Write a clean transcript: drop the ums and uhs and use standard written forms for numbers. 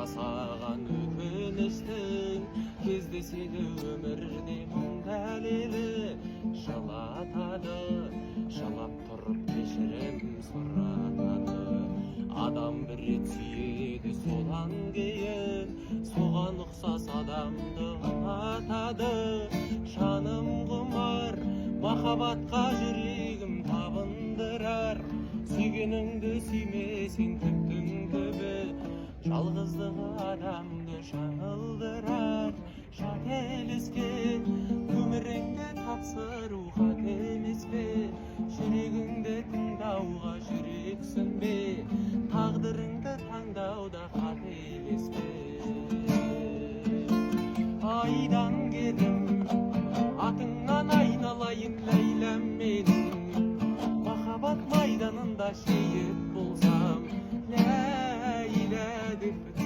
Жасаған өкініштің кездеседі өмірде мың дәлелі. Жылатады, жылап тұрып кешірім сұратады. Адам бір рет сүйеді, содан кейін соған ұқсас адамды ұнатады. Жаным құмар махаббатқа жүрегім табындырар. Сүйгеніңді сүймесең, түптің түбі жалғыздығы адамды жаңылдырар. Қателескен өміріңді тапсыру қате емес пе? Жүрегіңді тыңдауға жүрексінбе, тағдырыңды таңдауда қателеспе. Айдангерім, атыңнан айналайын, Ләйләм менің, махаббат майданында шейіт болсам, Ләйлә деп.